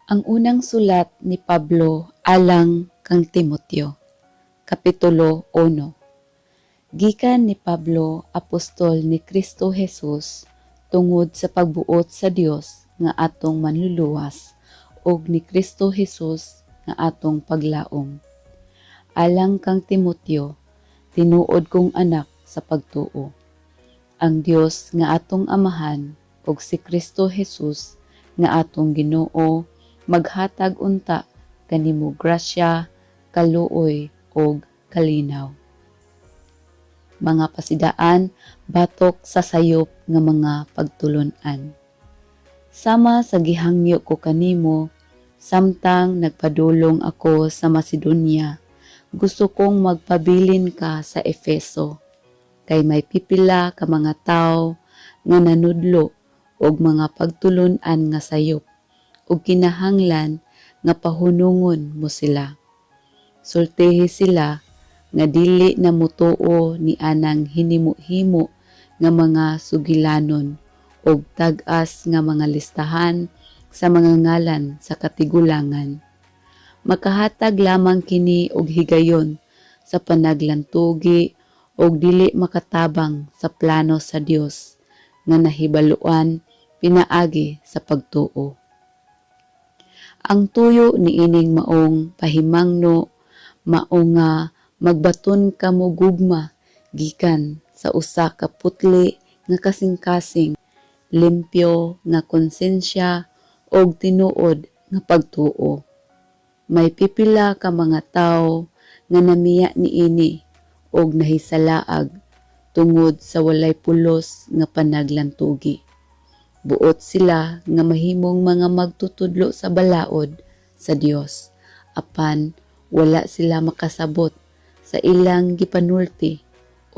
Ang unang sulat ni Pablo alang kang Timoteo, Kapitulo 1. Gikan ni Pablo, apostol ni Kristo Jesus, tungod sa pagbuot sa Dios nga atong manluluwas ug ni Kristo Jesus nga atong paglaom. Alang kang Timoteo, tinuod kong anak sa pagtuo. Ang Dios nga atong Amahan ug si Kristo Jesus nga atong Ginoo maghatag unta kanimo grasya, kaluoy ug kalinaw. Mga pasidaan batok sa sayop nga mga pagtulon-an. Sama sa gihangyo ko kanimo samtang nagpadulong ako sa Macedonia, gusto kong magpabilin ka sa Efeso kay may pipila ka mga tawo nga nanudlo og mga pagtulon-an nga sayop ug kinahanglan nga pahunungon mo sila. Sultihi sila nga dili na motuo ni anang hinimo-himo nga mga sugilanon ug tag-as nga mga listahan sa mga ngalan sa katigulangan. Makahatag lamang kini og higayon sa panaglantugi ug dili makatabang sa plano sa Dios nga nahibaluan pinaagi sa pagtuo. Ang tuyo niining maong pahimangno mao nga magbaton ka mo gugma gikan sa usa ka putli nga kasing-kasing, limpyo nga konsensya ug tinuod nga pagtuo. May pipila ka mga tawo nga namiya niini ug nahisalaag tungod sa walay pulos nga panaglantugi. Buot sila nga mahimong mga magtutudlo sa balaod sa Dios, apan wala sila makasabot sa ilang gipanulti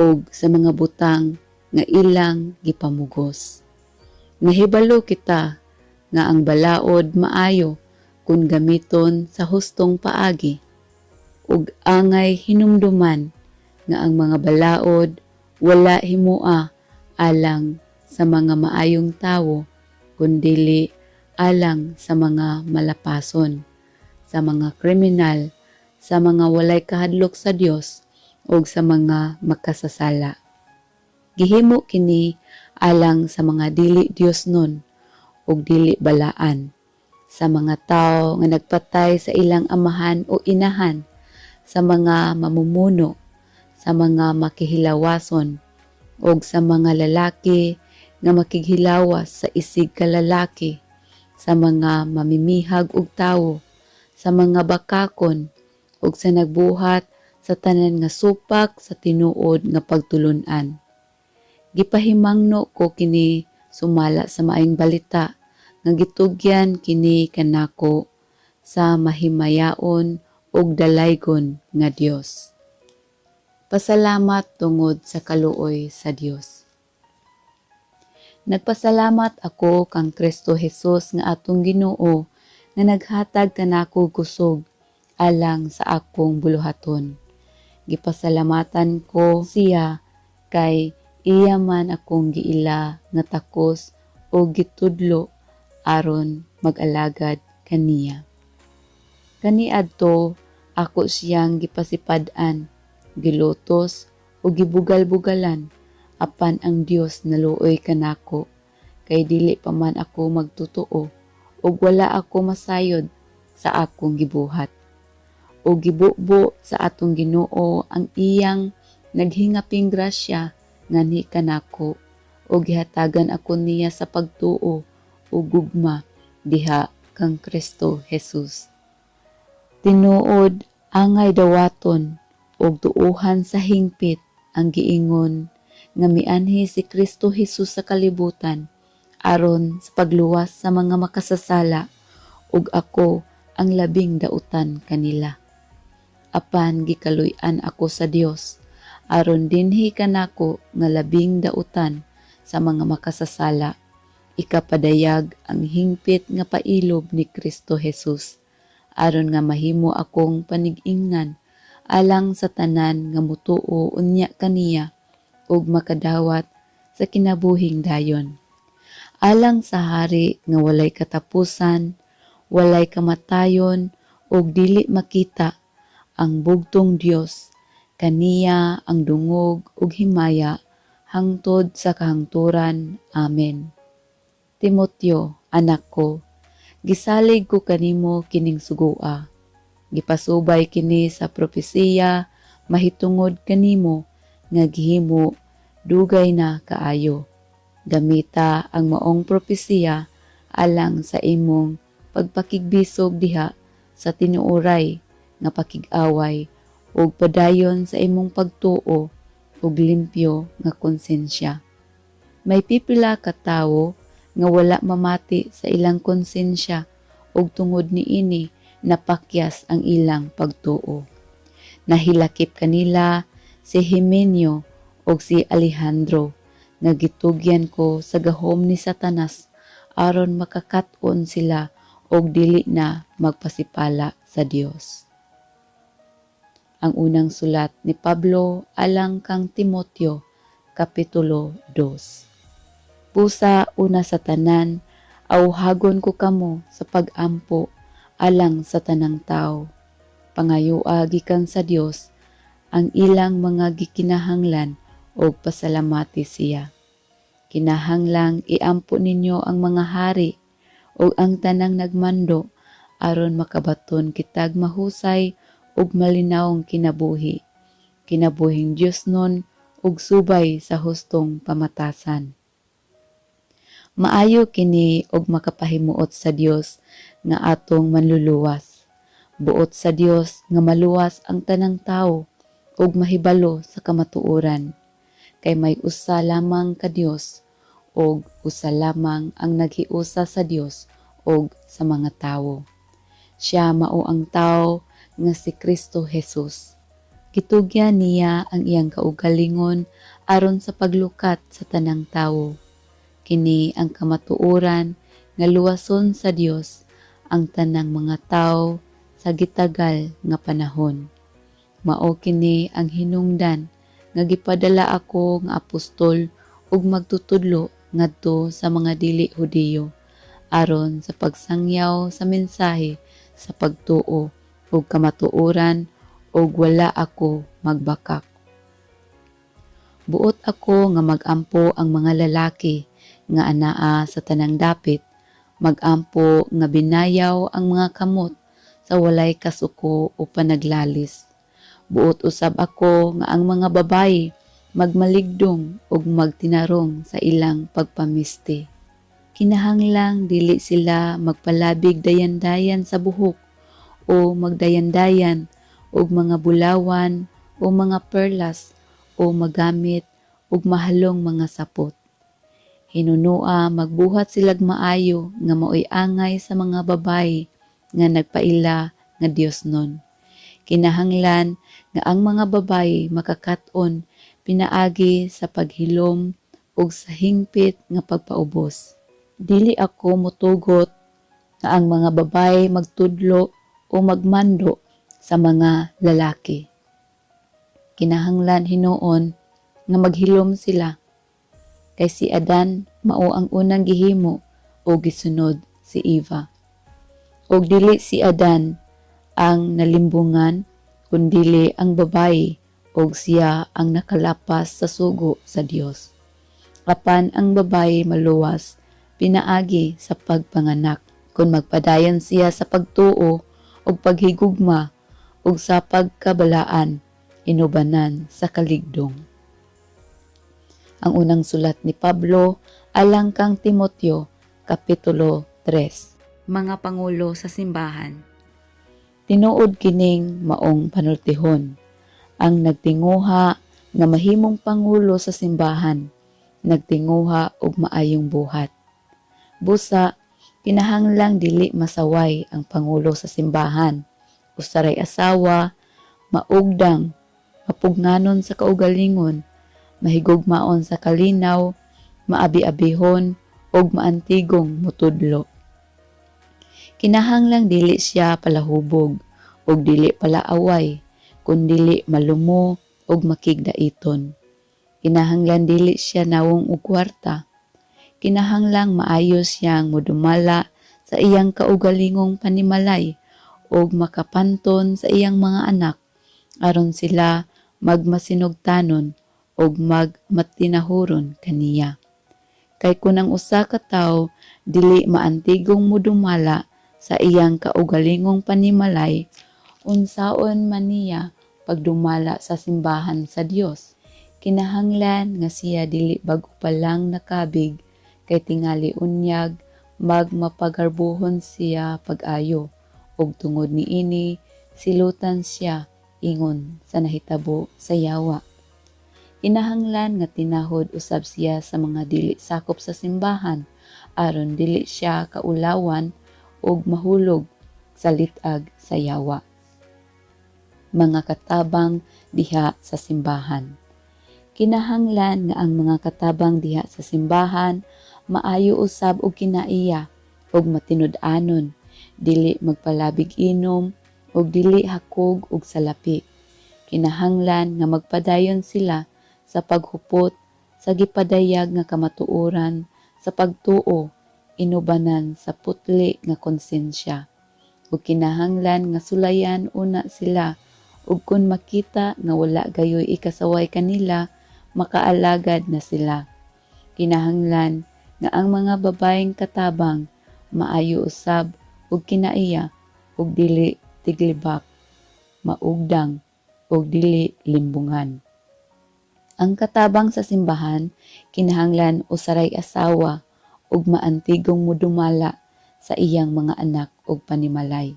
ug sa mga butang nga ilang gipamugos. Nahibalo kita nga ang balaod maayo kung gamiton sa hustong paagi, ug angay hinumduman nga ang mga balaod wala himoa alang sa mga maayong tawo kundili alang sa mga malapason, sa mga kriminal, sa mga walay kahadlok sa Dios ug sa mga makasasala. Gihimo kini alang sa mga dili Diosnon ug dili balaan, sa mga tawo nga nagpatay sa ilang amahan o inahan, sa mga mamumuno, sa mga makihilawason, ug sa mga lalaki nga makighilawas sa isig ka lalaki, sa mga mamimihag og tawo, sa mga bakakon, ug sa nagbuhat sa tanan nga supak sa tinuod nga pagtulun-an. Gipahimangno ko kini sumala sa Maayong Balita nga gitugyan kini kanako sa mahimayaon ug dalaygon nga Dios. Pasalamat tungod sa kaluoy sa Dios. Nagpasalamat ako kang Kristo Jesus nga atong Ginoo nga naghatag kanako kusog alang sa akong buluhaton. Gipasalamatan ko siya kay iya man akong giila nga takos o gitudlo aron mag-alagad kaniya. Kaniadto ako siyang gipasipad-an, gilutos o gibugal-bugalan, apan ang Dios naluoy kanako kay dili pa man ako magtotoo ug wala ako masayod sa akong gibuhat. O gibubo sa atong Ginoo ang iyang naghingaping grasya nganhi kanako o gihatagan ako niya sa pagtuo ug gugma diha kang Kristo Jesus. Tinuod, angay dawaton og tuohan sa hingpit ang giingon nga mianhi si Kristo Jesus sa kalibutan aron sa pagluwas sa mga makasasala, ug ako ang labing dautan kanila. Apan gikaluy-an ako sa Dios aron dinhi kanako nga labing dautan sa mga makasasala ikapadayag ang hingpit nga pailob ni Kristo Jesus, aron nga mahimo akong panig-ingnan alang sa tanan nga mutuo unya kaniya ug makadawat sa kinabuhing dayon. Alang sa Hari nga walay katapusan, walay kamatayon ug dili makita, ang bugtong Dios, kaniya ang dungog ug himaya hangtod sa kahangturan. Amen. Timoteo, anak ko, gisalig ko kanimo kining sugoa. Gipasubay kini sa propesiya mahitungod kanimo nga gihimo dugay na kaayo. Gamita ang maong propesiya alang sa imong pagpakigbisog diha sa tinuoray nga pakig-away ug padayon sa imong pagtuo ug limpyo nga konsensya. May pipila ka tawo nga wala mamati sa ilang konsensya ug tungod niini napakyas ang ilang pagtuo. Nahilakip kanila si Himeneo ug si Alejandro nga gitugyan ko sa gahom ni Satanas aron makakat-on sila og dili na magpasipala sa Dios. Ang unang sulat ni Pablo alang kang Timoteo, Kapitulo 2. Busa una sa tanan, awhagon ko kamo sa pag-ampo alang sa tanang tao. Pangayoa gikan sa Dios ang ilang mga gikinahanglan og pasalamati siya. Kinahanglang iampo ninyo ang mga hari ug ang tanang nagmando aron makabaton kitag mahusay ug malinawong kinabuhi. Kinabuhing Diosnon ug subay sa hustong pamatasan. Maayo kini og makapahimuot sa Dios nga atong manluluwas. Buot sa Dios nga maluwas ang tanang tawo ug mahibalo sa kamatuoran. Kay may usa lamang ka Dios ug usa lamang ang naghiusa sa Dios ug sa mga tawo. Siya mao ang tawo nga si Kristo Jesus. Gitugyan niya ang iyang kaugalingon aron sa paglukat sa tanang tawo. Kini ang kamatuoran nga luwason sa Dios ang tanang mga tawo sa gitagal nga panahon. Mao kini ang hinungdan nga gipadala ako nga apostol ug magtutudlo ngadto sa mga dili Hudiyo aron sa pagsangyaw sa mensahe sa pagtuo ug kamatuoran ug wala ako magbakak. Buot ako nga magampo ang mga lalaki nga anaa sa tanang dapit, magampo nga binayaw ang mga kamot sa walay kasuko o panaglalis. Buot usab ako nga ang mga babayi magmaligdong ug magtinarong sa ilang pagpamisti. Kinahanglang dili sila magpalabig dayan-dayan sa buhok o magdayan-dayan og mga bulawan o mga perlas o magamit og mahalong mga sapot. Hinunua magbuhat silag maayo nga maoy angay sa mga babayi nga nagpaila nga Diosnon. Kinahanglan nga ang mga babayi makakat-on pinaagi sa paghilom ug sa hingpit nga pagpaubos. Dili ako motugot nga ang mga babayi magtudlo o magmando sa mga lalaki. Kinahanglan hinuon nga maghilom sila kay si Adan mao ang unang gihimo o gisunod si Eva. Og dili si Adan ang nalimbungan kundili ang babayi og siya ang nakalapas sa sugo sa Dios. Apan ang babayi maluwas pinaagi sa pagpanganak kung magpadayon siya sa pagtuo ug paghigugma ug sa pagkabalaan inubanan sa kaligdong. Ang unang sulat ni Pablo alang kang Timoteo, Kapitulo 3. Mga pangulo sa simbahan. Tinuod kining maong panultihon. Ang nagtinguha nga mahimong pangulo sa simbahan, nagtinguha og maayong buhat. Busa, kinahanglang dili masaway ang pangulo sa simbahan. Usaray asawa, maugdang, mapugnganon sa kaugalingon, mahigugmaon sa kalinaw, maabi-abihon, ug maantigong mutudlo. Kinahanglang dili siya palahubog ug dili palaaway, kundili malumo ug makigdaiton. Kinahanglan dili siya nawong og kwarta. Kinahanglang maayo siyang modumala sa iyang kaugalingong panimalay ug makapanton sa iyang mga anak aron sila magmasinugtanon ug magmatinahuron kaniya. Kay kun ang usa ka tawo dili maantigong modumala sa iyang kaugalingong panimalay, unsaon man niya pagdumala sa simbahan sa Dios? Kinahanglan nga siya dili bag-o pa lang nakabig, kay tingali unyag magmapagarbuhon siya pag-ayo, ug tungod niini silutan siya ingon sa nahitabo sa yawa. Kinahanglan nga tinahod usab siya sa mga dili sakop sa simbahan aron dili siya kaulawan ug mahulog sa lit-ag sa yawa. Mga katabang diha sa simbahan. Kinahanglan nga ang mga katabang diha sa simbahan maayo usab og kinaiya ug matinud-anon, dili magpalabig inom ug dili hakog og salapi. Kinahanglan nga magpadayon sila sa paghupot sa gipadayag nga kamatuoran sa pagtuo inubanan sa putli nga konsensya. Ug kinahanglan nga sulayan una sila, ug kun makita nga wala gayoy ikasaway kanila, makaalagad na sila. Kinahanglan nga ang mga babayeng katabang maayo usab ug kinaiya ug dili tiglibak, maugdang ug dili limbungan. Ang katabang sa simbahan kinahanglan usaray asawa ug maantigong modumala sa iyang mga anak ug panimalay.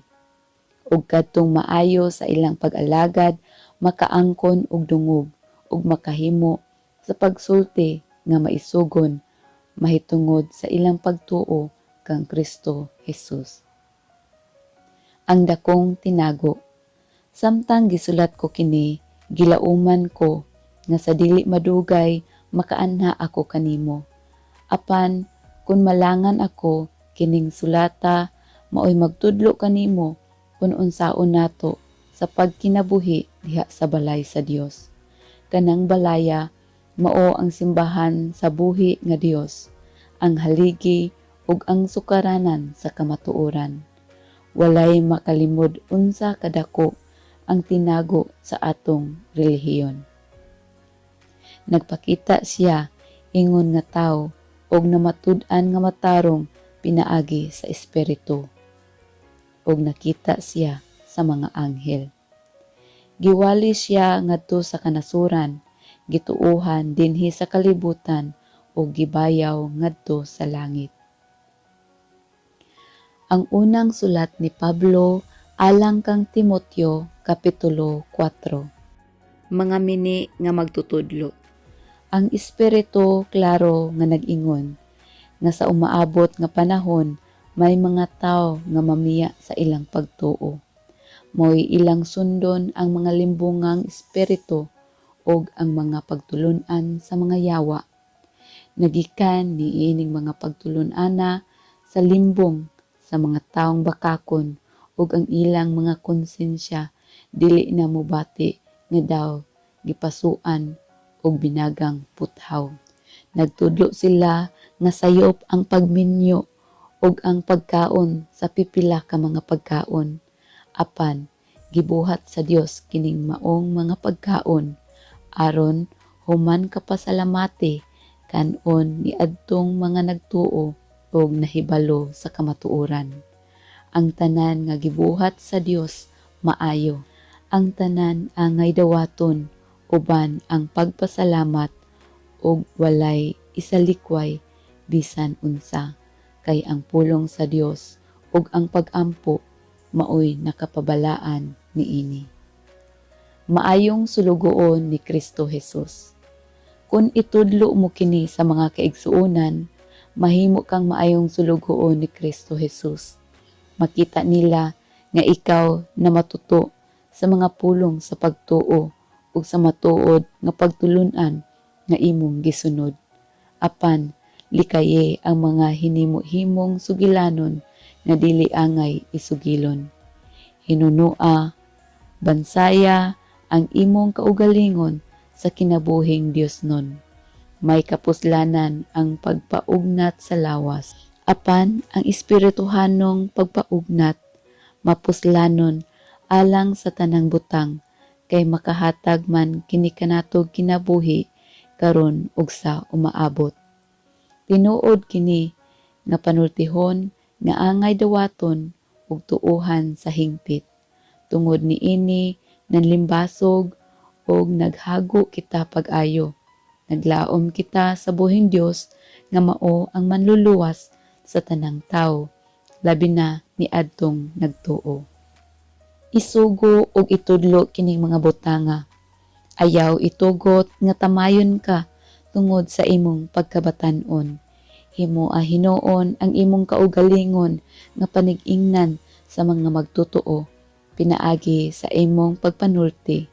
Ug kadtong maayo sa ilang pag-alagad, makaangkon og dungog ug makahimo sa pagsulti nga maisugon mahitungod sa ilang pagtuo kang Kristo Jesus. Ang dakong tinago. Samtang gisulat ko kini, gilauman ko nga sa dili madugay makaanha ako kanimo. Apan kun malangan ako, kining sulata maoy magtudlo kanimo kung unsaon nato sa pagkinabuhi diha sa balay sa Dios. Kanang balaya mao ang simbahan sa buhi nga Dios, ang haligi ug ang sukaranan sa kamatuoran. Walay makalimod unsa kadako ang tinago sa atong relihiyon. Nagpakita siya ingon nga tawo ug namatud-an nga matarong pinaagi sa Espiritu, ug nakita siya sa mga anghel. Giwali siya ngadto sa kanasuran, gituohan dinhi sa kalibutan ug gibayaw ngadto sa langit. Ang unang sulat ni Pablo alang kang Timoteo, Kapitulo 4. Mga mini nga magtutudlo. Ang Espiritu klaro nga nag-ingon nga sa umaabot nga panahon may mga tawo nga mamiya sa ilang pagtuo. Mo'y ilang sundon ang mga limbungang espiritu ug ang mga pagtulun-an sa mga yawa. Nagikan niining mga pagtulun-ana sa limbong sa mga taong bakakon ug ang ilang mga konsensya dili na mobati nga daw gipasuan og binagang puthaw. Nagtudlo sila nga sayop ang pagminyo ug ang pagkaon sa pipila ka mga pagkaon. Apan gibuhat sa Dios kining maong mga pagkaon aron human kapasalamati kan-on niadtong mga nagtuo ug nahibalo sa kamatuoran. Ang tanan nga gibuhat sa Dios maayo. Ang tanan angay dawaton uban ang pagpasalamat ug walay isalikway bisan unsa, kay ang pulong sa Dios ug ang pag-ampo maoy nakapabalaan niini. Maayong sulugoon ni Kristo Jesus. Kung itudlo mo kini sa mga kaigsuonan, mahimo kang maayong sulugoon ni Kristo Jesus. Makita nila nga ikaw na matuto sa mga pulong sa pagtuo ug sa matuod nga pagtulun-an nga imong gisunod. Apan likaye ang mga hinimo-himong sugilanon nga dili angay isugilon. Hinunua, bansaya ang imong kaugalingon sa kinabuhing Diosnon. May kapuslanan ang pagpaugnat sa lawas. Apan ang espirituhanong pagpaugnat mapuslanon alang sa tanang butang kay makahatag man kini kanatog kinabuhi karon ug sa umaabot. Tinuod kini nga panultihon nga angay dawaton ug tuohan sa hingpit. Tungod niini nanlimbasog ug naghago kita pag-ayo. Naglaom kita sa buhing Dios nga mao ang manluluwas sa tanang tawo, labi na niadtong nagtuo. Isugo ug itudlo kining mga butanga. Ayaw itugot nga tamayon ka tungod sa imong pagkabatan-on. Himoa hinuon ang imong kaugalingon nga panig-ingnan sa mga magtotoo pinaagi sa imong pagpanulti,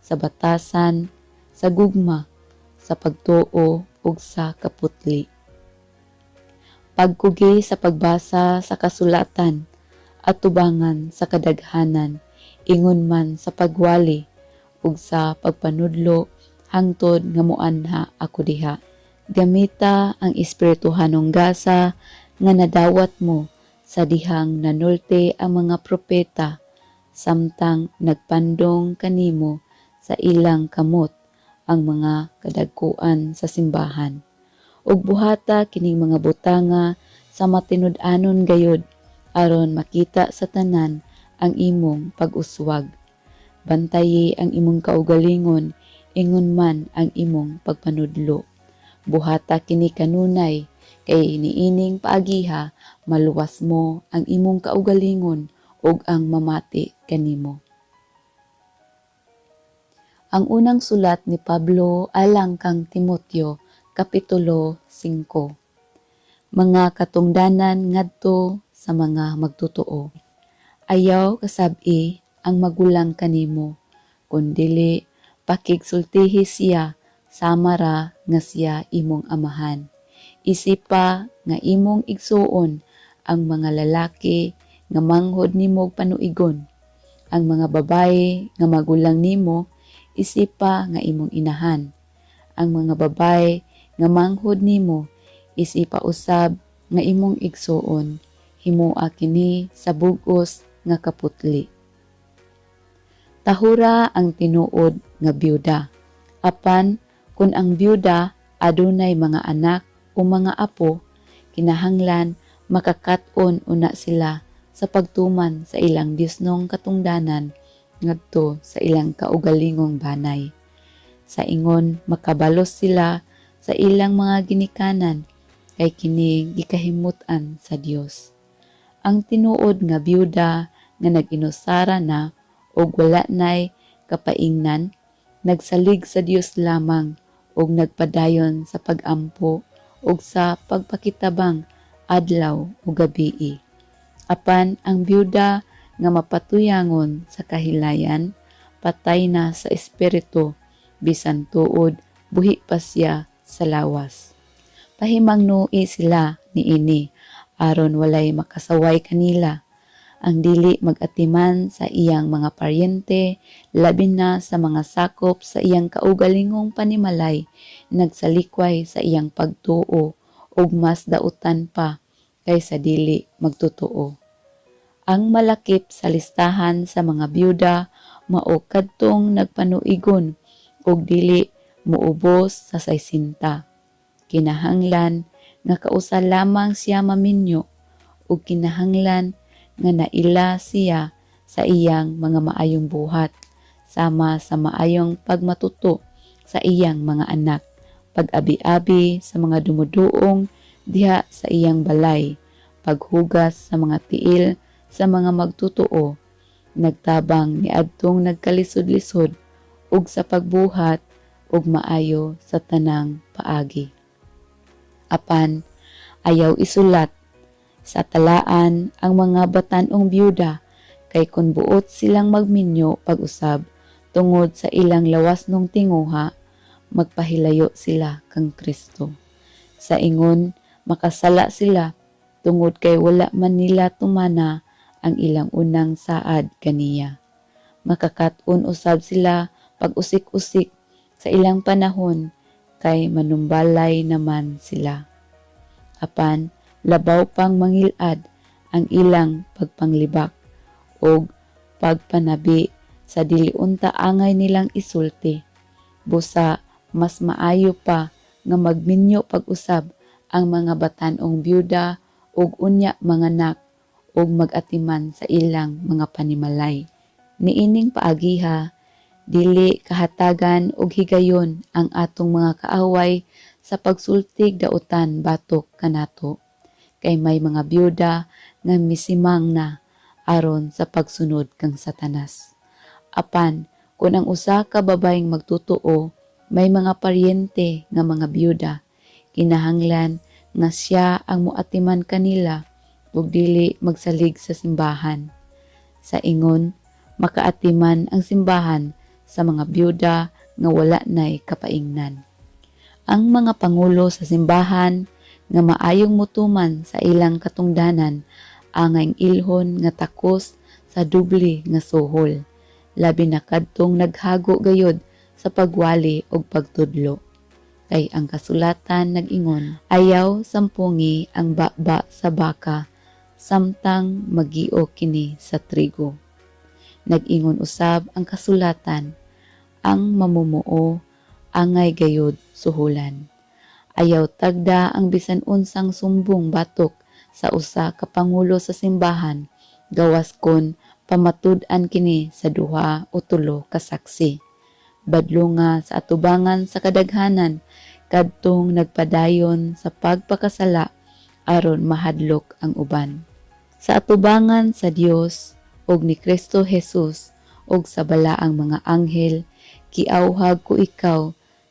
sa batasan, sa gugma, sa pagtuo ug sa kaputli. Pagkugi sa pagbasa sa kasulatan at tubangan sa kadaghanan, ingon man sa pagwali ug sa pagpanudlo hangtod nga moanha ako diha. Gamita ang espirituhanong gasa nga nadawat mo sa dihang nanulti ang mga propeta samtang nagpandong kanimo sa ilang kamot ang mga kadagkuan sa simbahan. Ug buhata kining mga butanga sa matinud-anon gayud aron makita sa tanan ang imong pag-uswag. Bantayi ang imong kaugalingon, ingon man ang imong pagpanudlo. Buhata kini kanunay kay niining paagiha maluwas mo ang imong kaugalingon ug ang mamati kanimo. Ang unang sulat ni Pablo alang kang Timoteo, Kapitulo 5. Mga katungdanan ngadto sa mga magtotoo. Ayaw kasab-i ang magulang kanimo, kun dili pakigsultihi siya sama ra nga siya imong amahan. Isipa nga imong igsuon ang mga lalaki nga manghod nimo panuigon. Ang mga babaye nga magulang nimo isipa nga imong inahan. Ang mga babaye nga manghod nimo isipa usab nga imong igsuon. Himoa kini sa bug-os nga kaputli. Tahura ang tinuod nga byuda. Apan kun ang byuda adunay mga anak o mga apo, kinahanglan makakat-on una sila sa pagtuman sa ilang Diosnong katungdanan ngadto sa ilang kaugalingong banay. Sa ingon makabalos sila sa ilang mga ginikanan kay kini gikahimut-an sa Dios. Ang tinuod nga byuda nga nag-inusara na ug wala nay kapaingnan, nagsalig sa Dios lamang ug nagpadayon sa pag-ampo ug sa pagpakitabang adlaw ug gabii. Apan ang byuda nga mapatuyangon sa kahilayan, patay na sa espiritu, bisan tuod buhi pa siya sa lawas. Pahimangnui sila niini aron walay makasaway kanila. Ang dili mag-atiman sa iyang mga paryente, labi na sa mga sakop sa iyang kaugalingong panimalay, nagsalikway sa iyang pagtuo ug mas dautan pa kaysa dili magtotoo. Ang malakip sa listahan sa mga byuda mao kadtong nagpanuigon ug dili muubos sa 60. Kinahanglan nga kausa lamang siya maminyo ug kinahanglan nga naila siya sa iyang mga maayong buhat sama sa maayong pagmatuto sa iyang mga anak, pag-abi-abi sa mga dumuduong diha sa iyang balay, paghugas sa mga tiil sa mga magtotoo, nagtabang niadtong nagkalisod-lisod ug sa pagbuhat og maayo sa tanang paagi. Apan ayaw isulat sa talaan ang mga batan-ong byuda kay kun buot silang magminyo pag-usab tungod sa ilang lawasnong tinguha, magpahilayo sila kang Kristo. Sa ingon makasala sila tungod kay wala man nila tumana ang ilang unang saad kaniya. Makakat-on usab sila pag-usik-usik sa ilang panahon kay manumbalay naman sila. Apan Labaw pang mangilad ang ilang pagpanglibak og pagpanabi sa dili unta angay nilang isulti. Busa mas maayo pa nga magminyo pag-usab ang mga batan-ong byuda ug unya manganak ug mag-atiman sa ilang mga panimalay. Niining paagiha, dili kahatagan og higayon ang atong mga kaaway sa pagsultig dautan batok kanato, kay may mga byuda nga misimang na aron sa pagsunod kang Satanas. Apan kung ang usa ka babayeng magtotoo may mga paryente nga mga byuda, kinahanglan nga siya ang moatiman kanila ug dili magsalig sa simbahan. Sa ingon, makaatiman ang simbahan sa mga byuda nga wala nay kapaingnan. Ang mga pangulo sa simbahan nga maayong mutuman sa ilang katungdanan angay ilhon nga takos sa doble nga suhol, labi na kadtong naghago gayod sa pagwali og pagtudlo. Kay ang kasulatan nag-ingon, "Ayaw sampongi ang baba sa baka samtang magio kini sa trigo." Nag-ingon usab ang kasulatan, "Ang mamumuo angay gayod suhulan." Ayaw tagda ang bisan unsang sumbong batok sa usa ka pangulo sa simbahan gawas kon pamatud-an kini sa duha o tulo ka saksi. Badlonga sa atubangan sa kadaghanan kadtong nagpadayon sa pagpakasala aron mahadlok ang uban. Sa atubangan sa Dios ug ni Kristo Jesus ug sa balaang mga anghel, giawhag ko ikaw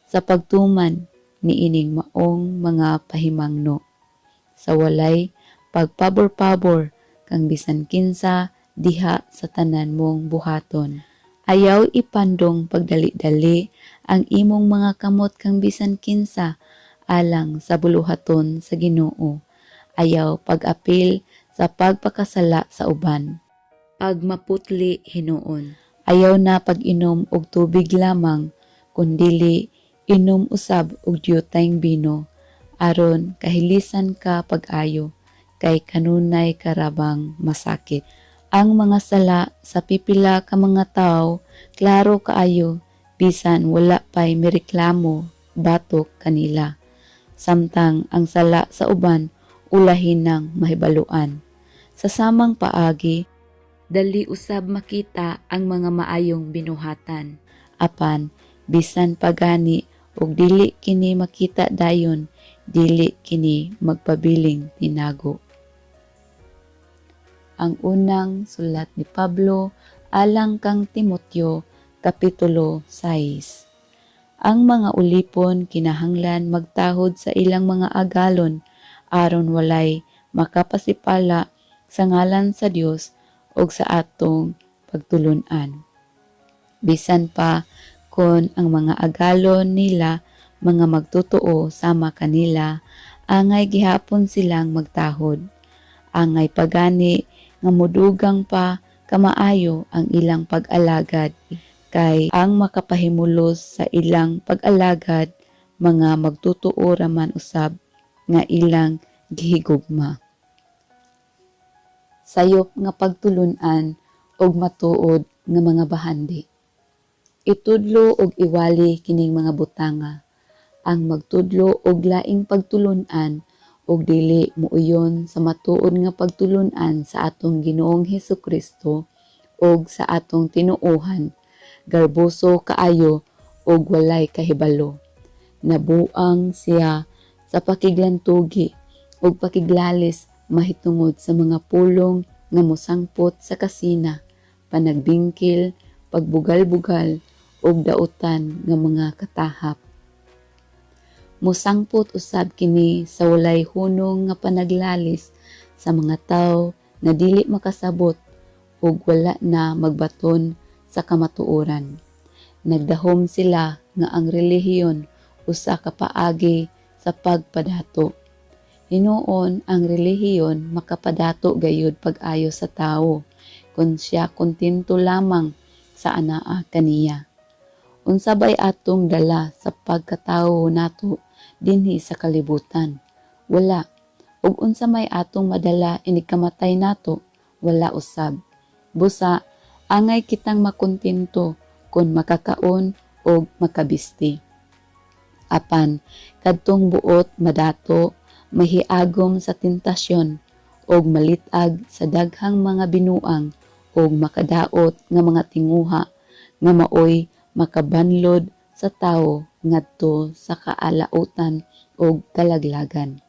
sa pagtuman niining maong mga pahimangno sa walay pagpabor-pabor kang bisan kinsa diha sa tanan mong buhaton. Ayaw ipandong pagdali-dali ang imong mga kamot kang bisan kinsa alang sa buluhaton sa Ginoo. Ayaw pag-apil sa pagpakasala sa uban. Pagmaputli hinuon. Ayaw na pag-inom og tubig lamang, kundili inom usab og diyutayng bino aron kahilisan ka pag-ayo, kay kanunay ka ra bang masakit. Ang mga sala sa pipila ka mga tawo klaro kaayo bisan wala pay mireklamo batok kanila. Samtang ang sala sa uban ulahin nang mahibaluan. Sa samang paagi, dali usab makita ang mga maayong binuhatan. Apan bisan pa gani og dili kini makita dayon, dili kini magpabiling tinago. Ang unang sulat ni Pablo alang kang Timoteo, Kapitulo 6. Ang mga ulipon kinahanglan magtahod sa ilang mga agalon aron walay makapasipala sa ngalan sa Dios ug sa atong pagtulun-an. Bisan pa kon ang mga agalon nila mga magtotoo sama kanila, angay gihapon silang magtahod. Angay pa gani nga modugang pa kamaayo ang ilang pag-alagad, kay ang makapahimulos sa ilang pag-alagad mga magtotoo raman usab nga ilang gihigugma. Sayop nga pagtulun-an ug matuod nga mga bahandi. Itudlo ug iwali kining mga butanga. Ang magtudlo og laing pagtulun-an ug dili muuyon sa matuod nga pagtulun-an sa atong Ginoong Hesukristo ug sa atong tinuohan, garboso kaayo ug walay kahibalo. Nabuang siya sa pakiglantugi ug pakiglalis mahitungod sa mga pulong nga mosangpot sa kasina, panagbingkil, pagbugal-bugal ug dautan nga mga katahap. Mosangpot usab kini sa walay hunong nga panaglalis sa mga tawo nga dili makasabot ug wala na magbaton sa kamatuoran. Nagdahom sila nga ang relihiyon usa ka paagi sa pagpadato. Hinuon ang relihiyon makapadato gayud pag-ayo sa tawo kung siya kontento lamang sa anaa kaniya. Unsa bay atong dala sa pagkatawo nato dinhi sa kalibutan? Wala. Ug unsa may atong madala inig kamatay nato? Wala usab. Busa angay kitang makontento kon makakaon og makabisti. Apan kadtong buot madato, mahiagom sa tentasyon og malitag sa daghang mga binuang og makadaot nga mga tinguha nga maoy makabanlod sa tawo ngadto sa kaalautan og kalaglagan.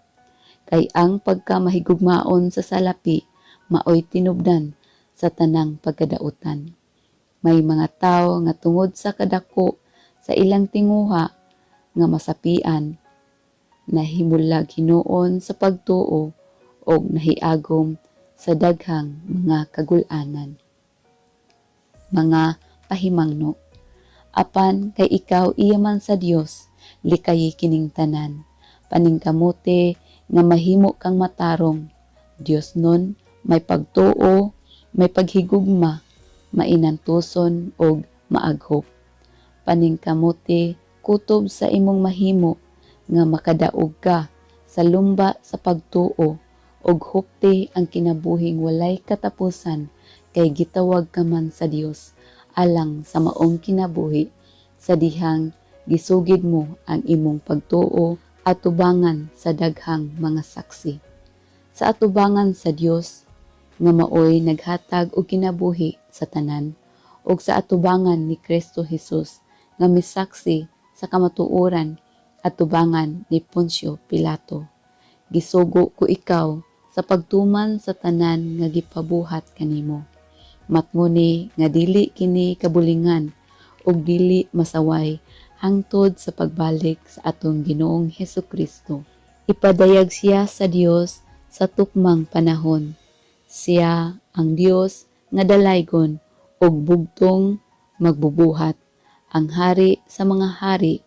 Kay ang pagkamahigugmaon sa salapi maoy tinubdan sa tanang pagkadautan. May mga tawo nga tungod sa kadako sa ilang tinguha nga masapian, nahimulag hinuon sa pagtuo og nahiagom sa daghang mga kagul-anan. Mga pahimangno. Apan kay ikaw iya man sa Dios, likayi kining tanan. Paningkamuti nga mahimo kang matarong. Dios nun, may pagtuo, may paghigugma, mainantuson og maaghop. Paningkamuti kutob sa imong mahimo nga makadaog ka sa lumba sa pagtuo ug hupti ang kinabuhing walay katapusan, kay gitawag ka man sa Dios alang sa maong kinabuhi sa dihang gisugid mo ang imong pagtuo atubangan sa daghang mga saksi. Sa atubangan sa Dios nga maoy naghatag og kinabuhi sa tanan, ug sa atubangan ni Kristo Jesus nga misaksi sa kamatuoran atubangan ni Poncio Pilato, gisugo ko ikaw sa pagtuman sa tanan nga gipabuhat kanimo. Matngoni nga dili kini kabulingan ug dili masaway hangtod sa pagbalik sa atong Ginoong Hesukristo. Ipadayag siya sa Dios sa tukmang panahon. Siya ang Dios nga dalaygon ug bugtong magbubuhat, ang hari sa mga hari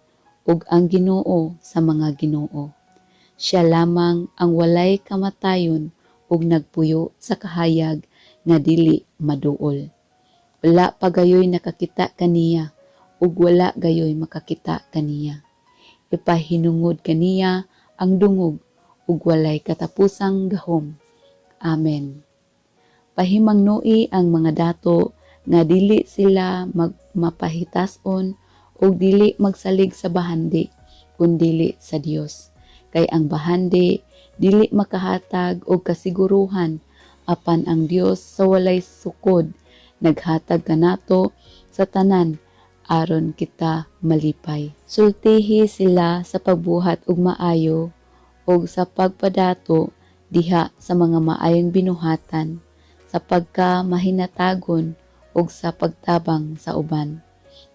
ug ang Ginoo sa mga ginoo. Siya lamang ang walay kamatayon ug nagpuyo sa kahayag nga dili maduol. Wala pa gayoy nakakita kaniya ug wala gayoy makakita kaniya. Ipahinungod kaniya ang dungog ug walay katapusang gahom. Amen. Pahimangnoi ang mga dato nga dili sila mapahitas-on ug dili magsalig sa bahandi kun dili sa Dios. Kay ang bahandi dili makahatag og kasiguruhan, apan ang Dios sa walay sukod naghatag kanato sa tanan aron kita malipay. Sultihi sila sa pagbuhat og maayo ug sa pagpadato diha sa mga maayong binuhatan, sa pagka mahinatagon ug sa pagtabang sa uban.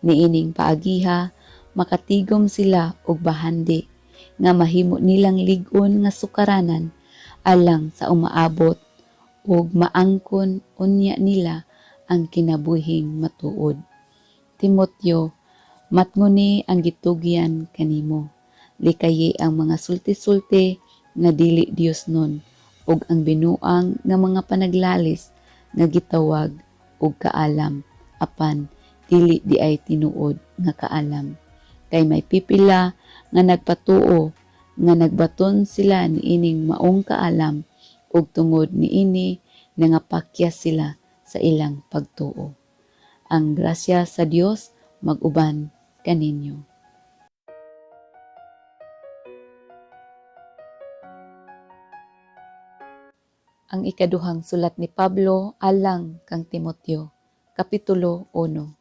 Niining paagiha makatigom sila og bahandi nga mahimo nilang lig-on nga sukaranan alang sa umaabot, ug maangkon unya nila ang kinabuhing matuod. Timoteo, matngoni ang gitugyan kanimo. Likayi ang mga sulti-sulti nga dili Dios nun ug ang binuang nga mga panaglalis nga gitawag og kaalam apan dili diay tinuod nga kaalam. Kay may pipila nga nagpatuo nga nagbaton sila niining maong kaalam, ug tungod niini nangapakyas sila sa ilang pagtuo. Ang grasya sa Dios mag-uban kaninyo. Ang ikaduhang sulat ni Pablo alang kang Timoteo, Kapitulo 1.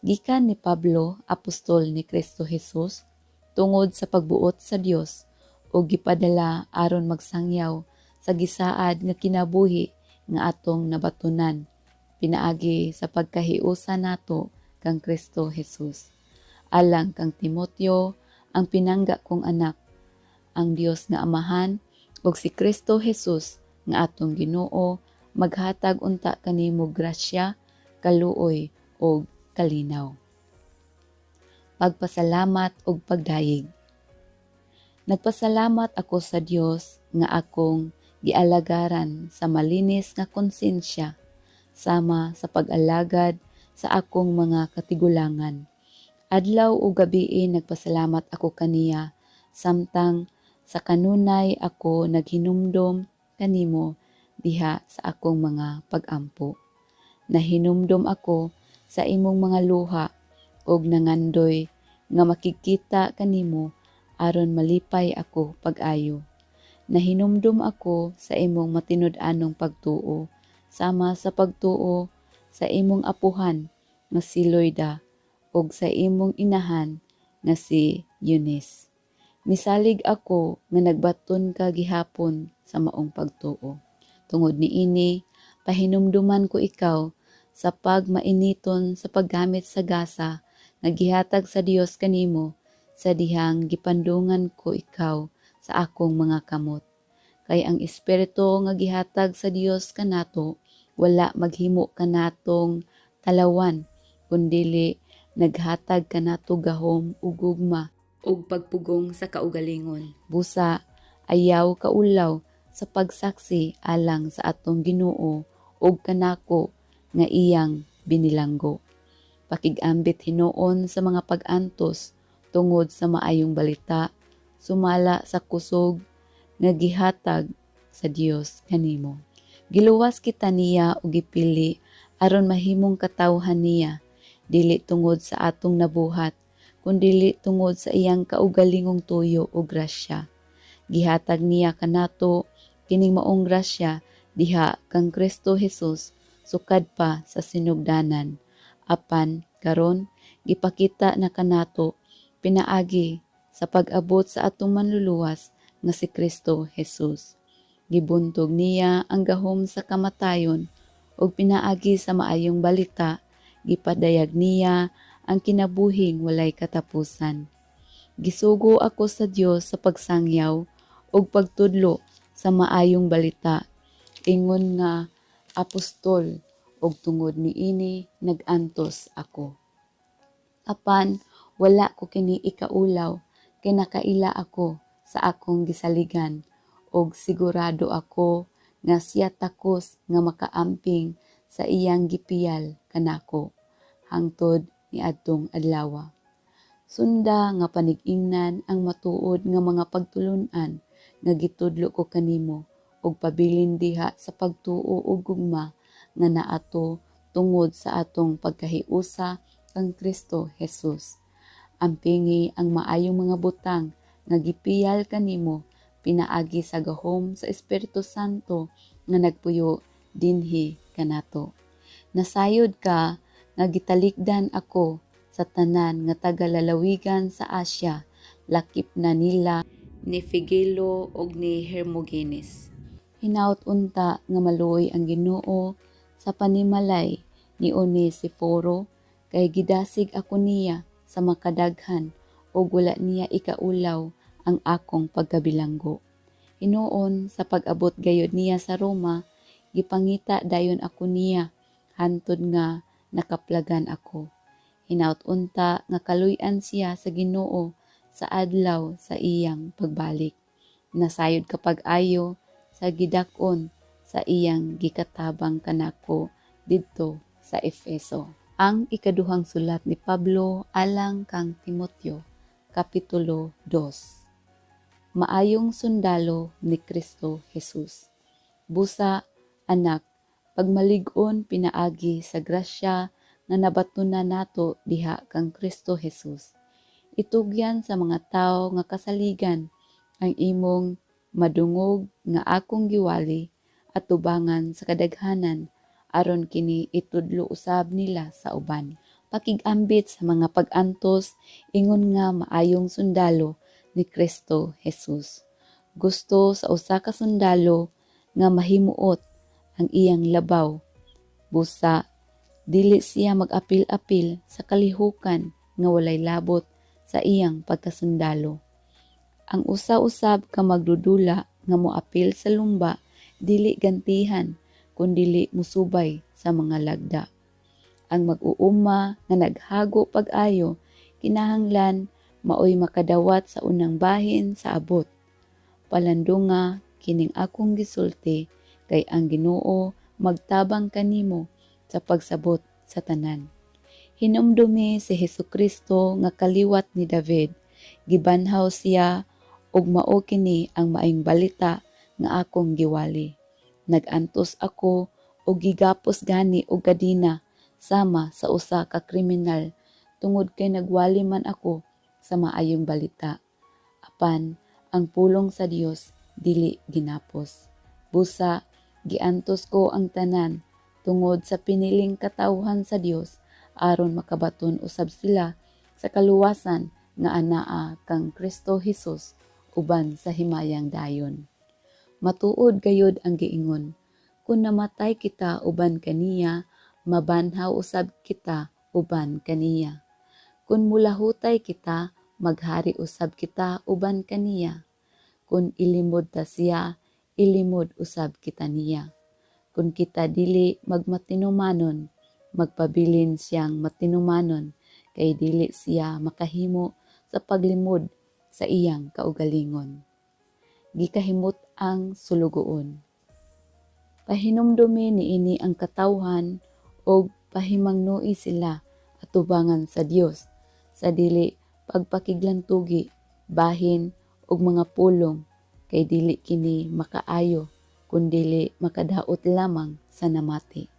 Gikan ni Pablo, apostol ni Kristo Jesus, tungod sa pagbuot sa Dios ug gipadala aron magsangyaw sa gisaad nga kinabuhi nga atong nabatunan pinaagi sa pagkahiusa nato kang Kristo Jesus. Alang kang Timoteo, ang pinangga kong anak, ang Dios nga Amahan ug si Kristo Jesus nga atong Ginoo maghatag unta kanimo grasya, kaluoy ug kalinaw. Pagpasalamat ug pagdayeg. Nagpasalamat ako sa Dios nga akong gialagaran sa malinis nga konsensya sama sa pag-alagad sa akong mga katigulangan. Adlaw ug gabii nagpasalamat ako kaniya samtang Sa kanunay ako naghinumdom kanimo diha sa akong mga pag-ampo. Nahinumdom ako sa imong mga luha ug nangandoy nga makigkita kanimo aron malipay ako pag-ayo. Nahinumdom ako sa imong matinud-anong pagtuo sama sa pagtuo sa imong apuhan nga si Loida ug sa imong inahan nga si Eunice. Misalig ako nga nagbaton ka gihapon sa maong pagtuo. Tungod niini, pahinumduman ko ikaw sa pagmainiton sa paggamit sa gasa nga gihatag sa Dios kanimo sa dihang gipandungan ko ikaw sa akong mga kamot. Kay ang Espiritu nga gihatag sa Dios kanato wala maghimo kanatong talawan, kundili naghatag kanato gahom ug gugma ug pagpugong sa kaugalingon. Busa ayaw kaulaw sa pagsaksi alang sa atong Ginoo ug kanako nga iyang binilanggo. Pakig-ambit hinuon sa mga pag-antos tungod sa maayong balita, sumala sa kusog nga gihatag sa Dios kanimo. Giluwas kita niya ug gipili aron mahimong katawhan niya, dili tungod sa atong nabuhat, kundili tungod sa iyang kaugalingong tuyo ug grasya. Gihatag niya kanato kining maong grasya diha kang Kristo Jesus sukad pa sa sinugdanan. Apan karon gipakita na kanato pinaagi sa pag-abot sa atong Manluluwas nga si Kristo Jesus. Gibuntog niya ang gahom sa kamatayon ug pinaagi sa maayong balita gipadayag niya ang kinabuhing walay katapusan. Gisugo ako sa Dios sa pagsangyaw ug pagtudlo sa maayong balita ingon nga apostol, ug tungod niini nag-antos ako. Apan wala ko kini ikaulaw kay nakaila ako sa akong gisaligan ug sigurado ako nga siya takos nga makaamping sa iyang gipiyal kanako hangtod niadtong adlawa. Sunda nga panig-ingnan ang matuod nga mga pagtulun-an nga gitudlo ko kanimo ug pabilin diha sa pagtuo ug gugma nga naato tungod sa atong pagkahiusa kang Kristo Jesus. Ampingi ang maayong mga butang nga gipiyal kanimo pinaagi sa gahom sa Espiritu Santo nga nagpuyo dinhi kanato. Nasayod ka nga gitalikdan ako sa tanan nga taga-lalawigan sa Asia, lakip na nila ni Figelo ug ni Hermogenes. Hinaut unta nga maluoy ang Ginoo sa panimalay ni Onesiforo kay gidasig ako niya sa makadaghan ug wala niya ikaulaw ang akong pagkabilanggo. Hinuon sa pag-abot gayod niya sa Roma, gipangita dayon ako niya hantod nga nakaplagan ako. Hinaut unta nga kaluy-an siya sa Ginoo sa adlaw sa iyang pagbalik. Nasayod ka pag-ayo sa gidak-on sa iyang gikatabang kanako didto sa Efeso. Ang ikaduhang sulat ni Pablo alang kang Timoteo, Kapitulo 2. Maayong sundalo ni Kristo Jesus. Busa, anak, pagmalig-on pinaagi sa grasya nga nabatunan nato diha kang Kristo Jesus. Itugyan sa mga tawo nga kasaligan ang imong madungog nga akong giwali at tubangan sa kadaghanan aron kini itudlo usab nila sa uban. Pakig-ambit sa mga pag-antos ingon nga maayong sundalo ni Kristo Jesus. Gusto sa usa ka sundalo nga mahimuot ang iyang labaw. Busa, dili siya mag-apil-apil sa kalihukan nga walay labot sa iyang pagkasundalo. Ang usa-usab ka magdudula nga moapil sa lumba dili gantihan kun dili musubay sa mga lagda. Ang mag-uuma nga naghago pag-ayo kinahanglan maoy makadawat sa unang bahin sa abot. Palandunga kining akong gisulti kay ang Ginoo magtabang kanimo sa pagsabot sa tanan. Hinumdumi si Hesukristo nga kaliwat ni David. Gibanhaw siya Ug mao kini ang maayong balita nga akong giwali. Nag-antos ako og gigapos gani og kadena sama sa usa ka kriminal tungod kay nagwali man ako sa maayong balita. Apan ang pulong sa Dios dili ginapos. Busa giantos ko ang tanan tungod sa piniling katawhan sa Dios aron makabaton usab sila sa kaluwasan nga anaa kang Kristo Hesus uban sa himayang dayon. Matuod gayud ang giingon, "Kun namatay kita uban kaniya, mabanhaw usab kita uban kaniya. Kun mulahutay kita, maghari usab kita uban kaniya. Kun ilimod ta siya, ilimod usab kita niya. Kun kita dili magmatinumanon, magpabilin siyang matinumanon, kay dili siya makahimo sa paglimod sa iyang kaugalingon." Gikahimut ang sulugoon. Pahinumdumi niini ang katawhan ug pahimangnoi sila atubangan sa Dios sa dili pagpakiglantugi bahin og mga pulong, kay dili kini makaayo kundili makadaot lamang sa namati.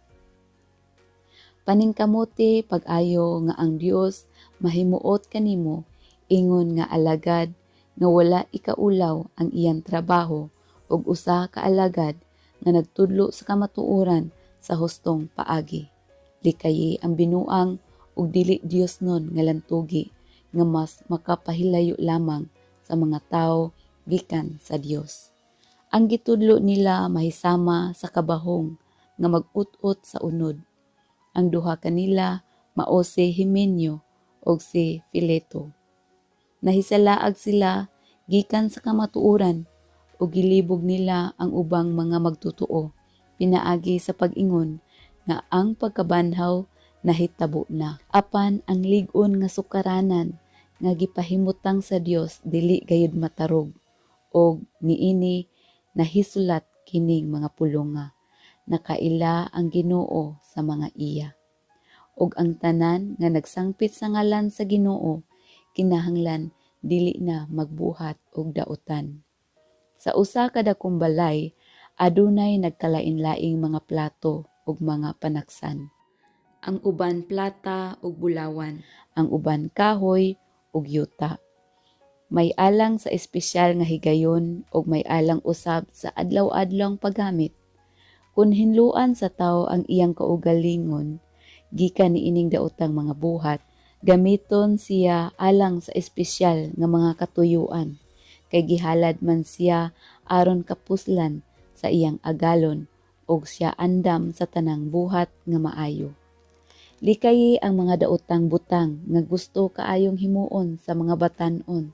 Paningkamuti pag-ayo nga ang Dios mahimuot kanimo ingon nga alagad nga wala ikaulaw ang iyang trabaho ug usa ka alagad nga nagtudlo sa kamatuoran sa hustong paagi. Likayi ang binuang ug dili diosnon nga lantugi nga mas makapahilayo lamang sa mga tawo gikan sa Dios. Ang gitudlo nila mahisama sa kabahong nga mag-ut-ot sa unod. Ang duha kanila mao si Himeneo ug si Fileto. Nahisalaag sila gikan sa kamatuoran ug gilibog nila ang ubang mga magtotoo pinaagi sa pag-ingon nga ang pagkabanhaw nahitabo na. Apan ang lig-on nga sukaranan nga gipahimutang sa Dios dili gayud matarog, ug niini nahisulat kining mga pulonga: "Nakaila ang Ginoo sa mga iya." Ug ang tanan nga nagsangpit sa ngalan sa Ginoo kinahanglan dili na magbuhat og dautan. Sa usa ka dakong balay adunay nagkalain-laing mga plato ug mga panaksan. Ang uban plata ug bulawan, ang uban kahoy ug yuta. May alang sa espesyal nga higayon ug may alang usab sa adlaw-adlawng paggamit. Kun hinluan sa tawo ang iyang kaugalingon gikan niining daotang mga buhat, gamiton siya alang sa espesyal nga mga katuyuan, kay gihalad man siya aron kapuslan sa iyang agalon ug siya andam sa tanang buhat nga maayo. Likayi ang mga daotang butang nga gusto kaayong himuon sa mga batan-on.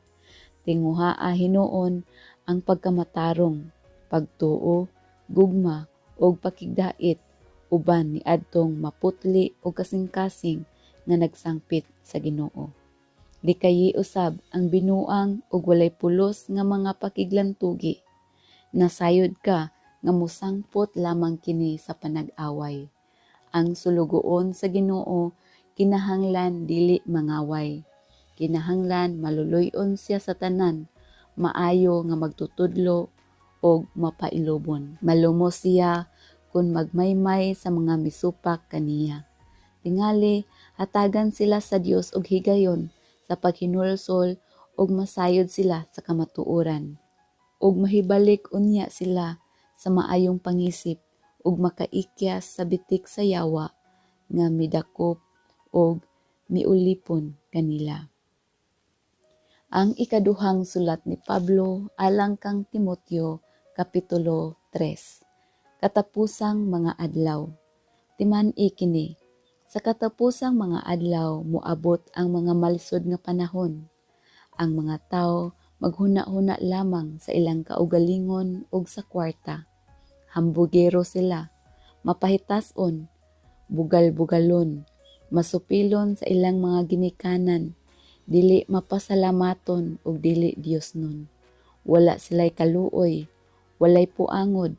Tinguhaa hinuon ang pagkamatarong, pagtuo, gugma ug pakigdait uban niadtong maputli ug kasing-kasing nga nagsangpit sa Ginoo. Likayi usab ang binuang ug walay pulos nga mga pakiglantugi. Nasayod ka nga mosangpot lamang kini sa panag-away. Ang sulugoon sa Ginoo kinahanglan dili mangaway. Kinahanglan maluluy-on siya sa tanan, maayo nga magtutudlo ug mapailubon. Malumos siya kung magmaymay sa mga misupak kaniya. Tingali hatagan sila sa Dios og higayon sa paghinulsol ug masayod sila sa kamatuoran. Ug mahibalik unya sila sa maayong pangisip ug makaikyas sa bitik sa yawa nga midakop ug miulipon kanila. Ang ikaduhang sulat ni Pablo alang kang Timoteo, Kapitulo 3. Katapusang mga adlaw. Timan-i kini. Sa katapusang mga adlaw moabot ang mga malisod nga panahon. Ang mga tawo maghuna-huna lamang sa ilang kaugalingon ug sa kwarta. Hambugero sila, mapahitas-on, bugal-bugalon, masupilon sa ilang mga ginikanan, dili mapasalamaton ug dili diosnon. Wala sila'y kaluoy, walay puangod,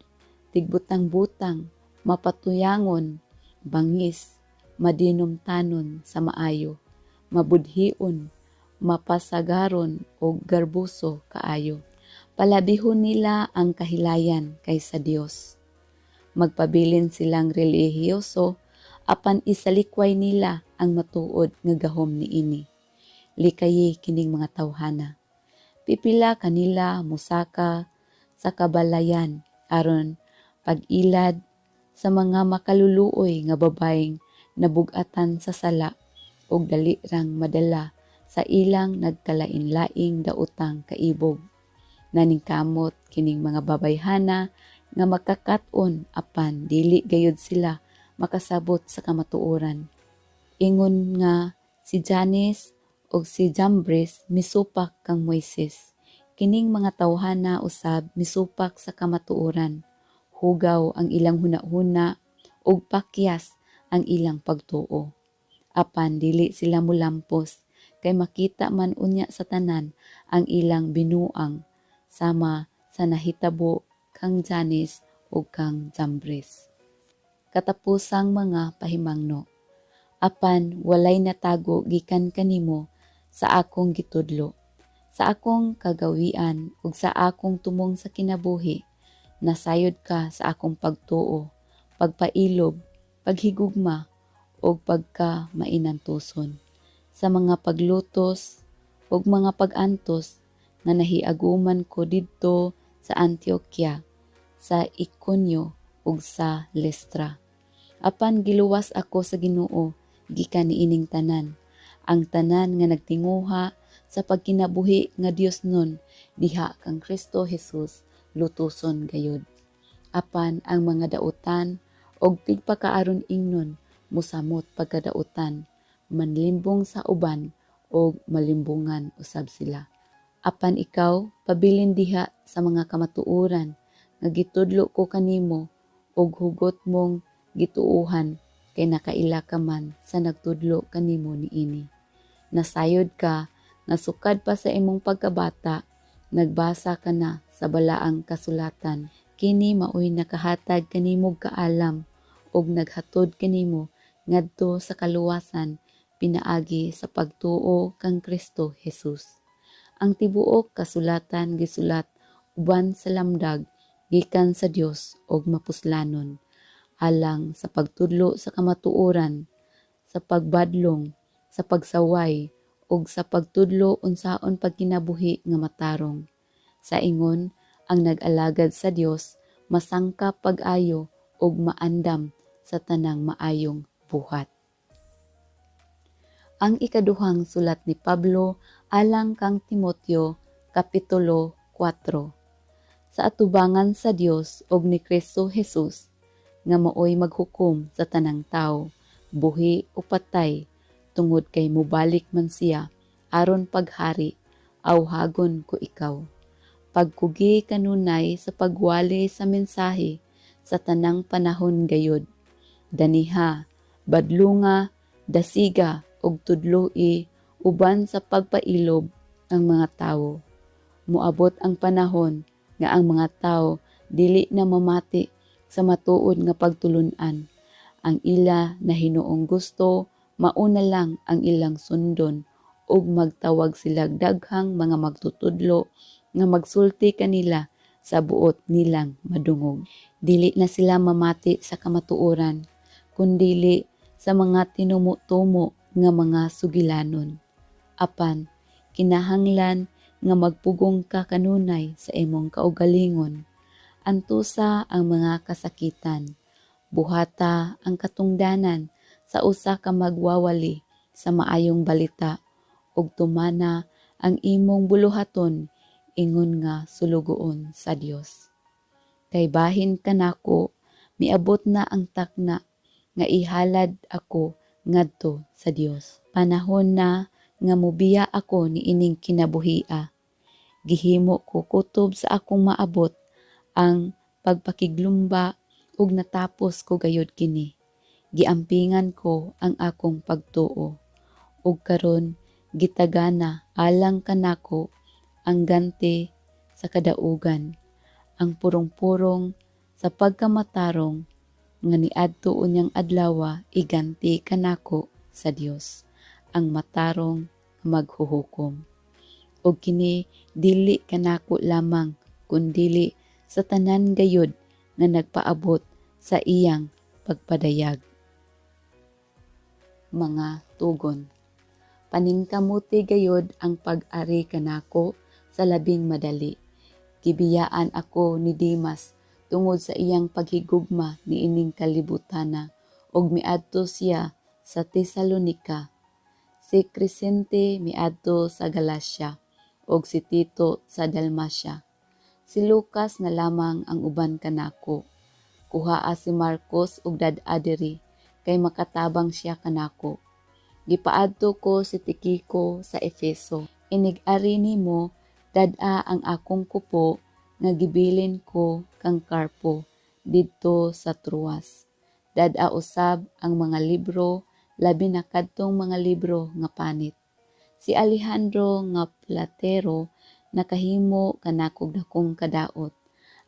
tigbutang-butang, mapatuyangon, bangis, madinumtanon sa maayo, mabudhion, mapasagaron ug garboso kaayo. Palabihon nila ang kahilayan kaysa Dios. Magpabilin silang relihiyoso apan isalikway nila ang matuod nga gahom niini. Likayi kining mga tawhana. Pipila kanila mosaka sa kabalayan aron pag-ilad sa mga makaluluoy nga babayeng nabug-atan sa sala ug dali rang madala sa ilang nagkalain-laing daotang kaibog. Naningkamot kining mga babayhana nga makakat-on apan dili gayud sila makasabot sa kamatuoran. Ingon nga si Janes ug si Jambres misupak kang Moises, kining mga tawhana usab misupak sa kamatuoran. Hugaw ang ilang hunahuna ug pakyas ang ilang pagtuo. Apan dili sila molampos kay makita man unya sa tanan ang ilang binuang, sama sa nahitabo kang Janes ug kang Jambres. Katapusang mga pahimangno. Apan walay natago gikan kanimo sa akong gitudlo, sa akong kagawian ug sa akong tumong sa kinabuhi. Nasayod ka sa akong pagtuo, pagpailob, paghigugma ug pagka mainantuson, sa mga paglutos ug mga pag-antos nga nahiaguman ko didto sa Antioquia, sa Iconio ug sa Listra. Apan giluwas ako sa Ginoo gikan niining tanan. Ang tanan nga nagtinguha sa pagkinabuhi nga Diosnon diha kang Kristo Jesus lutoson gayud. Apan ang mga dautan og tigpakaaron ingnon mosamot pagkadautan, manlimbong sa uban og malimbungan usab sila. Apan ikaw, pabilin diha sa mga kamatuoran nga gitudlo ko kanimo ug hugot mong gituohan, kay nakaila ka man sa nagtudlo kanimo niini. Nasayod ka nga sukad pa sa imong pagkabata, nagbasa ka na sa balaang kasulatan. Kini maoy nakahatag kanimog kaalam ug naghatod kanimo ngadto sa kaluwasan pinaagi sa pagtuo kang Kristo Jesus. Ang tibuok kasulatan gisulat uban sa lamdag gikan sa Dios ug mapuslanon alang sa pagtudlo sa kamatuoran, sa pagbadlong, sa pagsaway ug sa pagtudlo unsaon pagkinabuhi nga matarong. Sa ingon, ang nag-alagad sa Dios masangkap pag-ayo ug maandam sa tanang maayong buhat. Ang ikaduhang sulat ni Pablo alang kang Timoteo, Kapitulo 4. Sa atubangan sa Dios ug ni Kristo Jesus nga maoy maghukom sa tanang tawo, buhi o patay, tungod kay mobalik man siya aron paghari, awhagon ko ikaw. Pagkugi kanunay sa pagwali sa mensahe sa tanang panahon gayud. Daniha, badlunga, dasiga ug tudloi uban sa pagpailob ang mga tawo. Moabot ang panahon nga ang mga tawo dili na mamati sa matuod nga pagtulun-an. Ang ila na hinuong gusto mauna lang ang ilang sundon ug magtawag sila daghang mga magtutudlo nga magsulti kanila sa buot nilang madungog. Dili na sila mamati sa kamatuoran, kundili sa mga tinumo-tumo nga mga sugilanon. Apan kinahanglan nga magpugong ka kanunay sa imong kaugalingon. Antusa ang mga kasakitan. Buhata ang katungdanan sa usa ka magwawali sa maayong balita ug tumana ang imong buluhaton ingon nga sulugoon sa Dios. Kay bahin kanako, miabot na ang takna nga ihalad ako ngadto sa Dios. Panahon na nga mobiya ako niining kinabuhia. Gihimo ko kutob sa akong maabot ang pagpakiglumba ug natapos ko gayud kini. Giampingan ko ang akong pagtuo. Ug karon gitagana alang kanako ang ganti sa kadaugan, ang purong-purong sa pagkamatarong nga niadto unyang adlawa iganti kanako sa Dios, ang matarong nga maghuhukom. Ug kini dili kanako lamang. Kundili sa tanan gayud nga nagpaabot sa iyang pagpadayag. Mga tugon. Paningkamuti gayud ang pag-ari kanako sa labing madali. Gibiyaan ako ni Demas tungod sa iyang paghigugma niining kalibutana ug miadto siya sa Tesalonica. Si Crescente miadto sa Galacia ug si Tito sa Dalmacia. Si Lucas na lamang ang uban kanako. Kuhaa si Marcos ug dad-a diri kay makatabang siya kanako. Gipaadto ko si Tikiko sa Efeso. Inig-ari nimo, dad-a ang akong kupo nga gibilin ko kang Carpo didto sa Troas. Dad-a usab ang mga libro, labi na kadtong mga libro nga panit. Si Alejandro nga platero nakahimo kanakog dakong kadaot.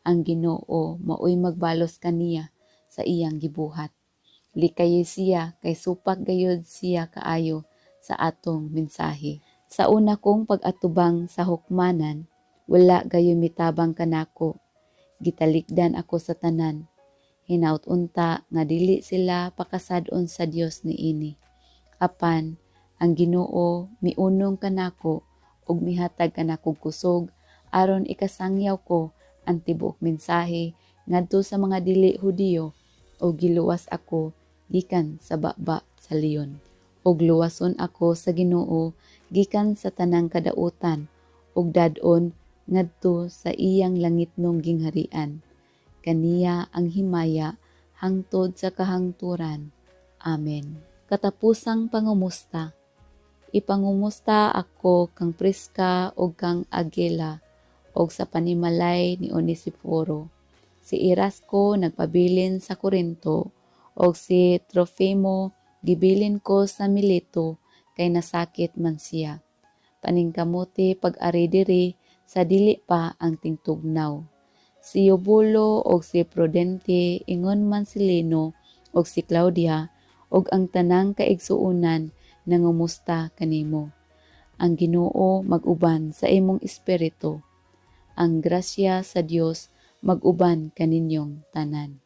Ang Ginoo maoy magbalos kaniya sa iyang gibuhat. Likayi siya kay supak gayud siya kaayo sa atong mensahe. Sa una kong pag-atubang sa hukmanan, wala gayoy mitabang kanako. Gitalikdan ako sa tanan. Hinaut unta nga dili sila pakasad-on sa Dios niini. Apan ang Ginoo miunong kanako ug mihatag kanakog kusog aron ikasangyaw ko ang tibuok mensahe ngadto sa mga dili Hudiyo ug giluwas ako gikan sa baba sa leon. Ug luwason ako sa Ginoo gikan sa tanang kadautan ug dad-on ngadto sa iyang langitnong gingharian. Kaniya ang himaya hangtod sa kahangturan. Amen. Katapusang pangumusta. Ipangumusta ako kang Prisca ug kang Agila ug sa panimalay ni Onesiforo. Si Erasco nagpabilin sa Corinto ug si Trofimo gibilin ko sa Mileto kay nasakit man siya. Paningkamuti pag-ari diri sa dili pa ang tingtugnaw. Si Eubulo ug si Prudente, ingon man si Lino ug si Claudia ug ang tanang kaigsuonan nangumusta kanimo. Ang Ginoo mag-uban sa imong espiritu. Ang grasya sa Dios mag-uban kaninyong tanan.